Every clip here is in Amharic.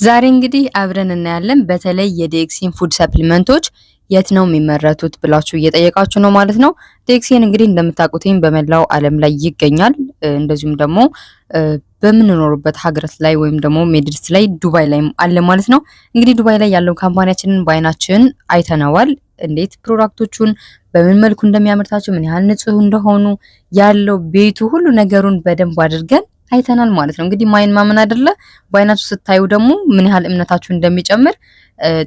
ዛሬ እንግዲህ አብረን እናያለን። በተለይ የ DXN food supplement ኦች የት ነው የሚመረቱት ብላችሁ እየጠየቃችሁ ነው ማለት ነው። DXN እንግዲህ እንደምታውቁትኝ በመላው ዓለም ላይ ይገኛል። እንደዚሁም ደግሞ በምንኖርበት ሀገራት ላይ ወይም ደግሞ Middle East ላይ ዱባይ ላይ አለ ማለት ነው። እንግዲህ ዱባይ ላይ ያለው company ያችንን በአይናችን አይተነዋል። እንዴት product ኦቹን በምን መልኩ እንደሚያመርታቸው፣ ምን ያህል ንጹህ እንደሆኑ፣ ያለው ቤቱ ሁሉ ነገሩን በደንብ አድርገን አይተናል ማለት ነው። እንግዲህ ማይን ማመን አይደለ? በአይናችሁ ስታዩ ደግሞ ምን ያህል እምነታችሁ እንደሚጨምር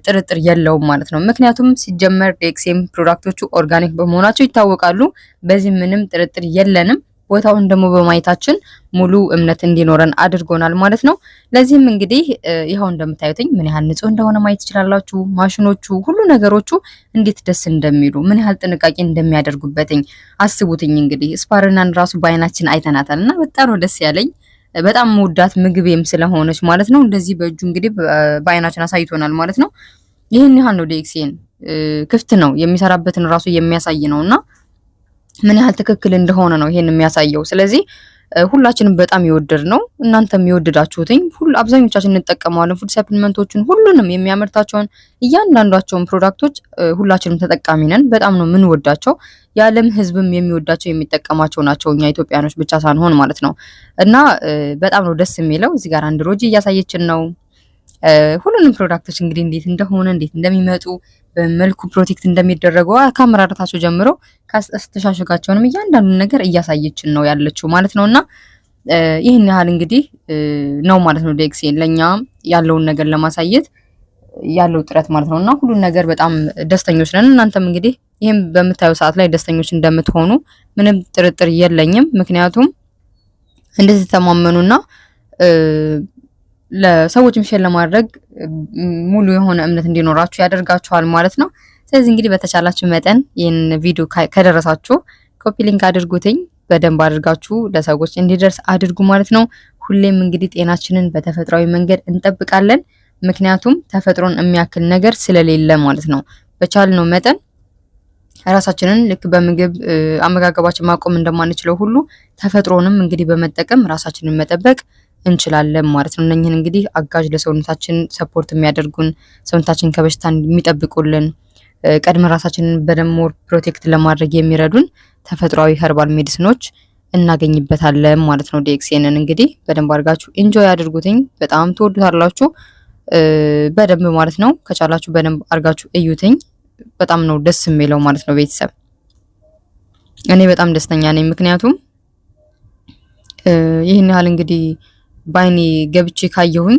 ጥርጥር የለውም ማለት ነው። ምክንያቱም ሲጀመር DXN product ኦቹ organic በመሆናቸው ይታወቃሉ። በዚህ ምንም ጥርጥር የለንም። ቦታውን ደግሞ በማየታችን ሙሉ እምነት እንዲኖረን አድርጎናል ማለት ነው። ለዚህም እንግዲህ ይኸው እንደምታዩትኝ ምን ያህል ንጹህ እንደሆነ ማየት ትችላላችሁ። ማሽኖቹ፣ ሁሉ ነገሮቹ እንዴት ደስ እንደሚሉ፣ ምን ያህል ጥንቃቄ እንደሚያደርጉበትኝ አስቡትኝ። እንግዲህ ስፓርናን ራሱ በአይናችን አይተናታል እና በጣም ነው ደስ ያለኝ። በጣም መውዳት ምግቤም ስለሆነች ማለት ነው። እንደዚህ በእጁ እንግዲህ በአይናችን አሳይቶናል ማለት ነው። ይህን ያህል ነው። DXN ክፍት ነው፣ የሚሰራበትን ራሱ የሚያሳይ ነውና ምን ያህል ትክክል እንደሆነ ነው ይሄን የሚያሳየው። ስለዚህ ሁላችንም በጣም የወደድነው፣ እናንተም የወደዳችሁትኝ ሁሉ አብዛኞቻችን እንጠቀመዋለን። Food supplement ኦችን ሁሉንም የሚያመርታቸውን እያንዳንዷቸውን product ኦች ሁላችንም ተጠቃሚ ነን። በጣም ነው የምንወዳቸው። የዓለም ሕዝብም የሚወዳቸው የሚጠቀማቸው ናቸው። እኛ ኢትዮጵያኖች ብቻ ሳንሆን ማለት ነው። እና በጣም ነው ደስ የሚለው። እዚህ ጋር አንድ ሮጂ እያሳየችን ነው ሁሉንም product ኦች እንግዲህ እንዴት እንደሆነ፣ እንዴት እንደሚመጡ፣ በመልኩ protect እንደሚደረጉ ከአመራረታቸው ጀምሮ አስተሻሸጋቸውንም እያንዳንዱን ነገር እያሳየችን ነው ያለችው ማለት ነውና ይህን ያህል እንግዲህ ነው ማለት ነው። DXN ለኛ ያለውን ነገር ለማሳየት ያለው ጥረት ማለት ነውና ሁሉን ነገር በጣም ደስተኞች ነን። እናንተም እንግዲህ ይህም በምታዩ ሰዓት ላይ ደስተኞች እንደምትሆኑ ምንም ጥርጥር የለኝም። ምክንያቱም እንደዚህ ተማመኑና ለሰዎችም share ለማድረግ ሙሉ የሆነ እምነት እንዲኖራችሁ ያደርጋችኋል ማለት ነው። ስለዚህ እንግዲህ በተቻላችሁ መጠን ይህን ቪዲዮ ከደረሳችሁ copy link አድርጉትኝ፣ በደንብ አድርጋችሁ ለሰዎች እንዲደርስ አድርጉ ማለት ነው። ሁሌም እንግዲህ ጤናችንን በተፈጥሯዊ መንገድ እንጠብቃለን። ምክንያቱም ተፈጥሮን የሚያክል ነገር ስለሌለ ማለት ነው። በቻልነው መጠን ራሳችንን ልክ በምግብ አመጋገባችን ማቆም እንደማንችለው ሁሉ ተፈጥሮንም እንግዲህ በመጠቀም ራሳችንን መጠበቅ እንችላለን ማለት ነው። እነኝህን እንግዲህ አጋዥ ለሰውነታችን support የሚያደርጉን፣ ሰውነታችን ከበሽታ የሚጠብቁልን፣ ቀድመ ራሳችንን በደንብ more protect ለማድረግ የሚረዱን ተፈጥሯዊ herbal medicine ኦች እናገኝበታለን ማለት ነው። DXN ን እንግዲህ በደንብ አድርጋችሁ enjoy አድርጉትኝ። በጣም ትወዱታላችሁ በደንብ ማለት ነው። ከቻላችሁ በደንብ አድርጋችሁ እዩትኝ። በጣም ነው ደስ የሚለው ማለት ነው። ቤተሰብ፣ እኔ በጣም ደስተኛ ነኝ። ምክንያቱም ይህን ያህል እንግዲህ ባይኔ ገብቼ ካየሁኝ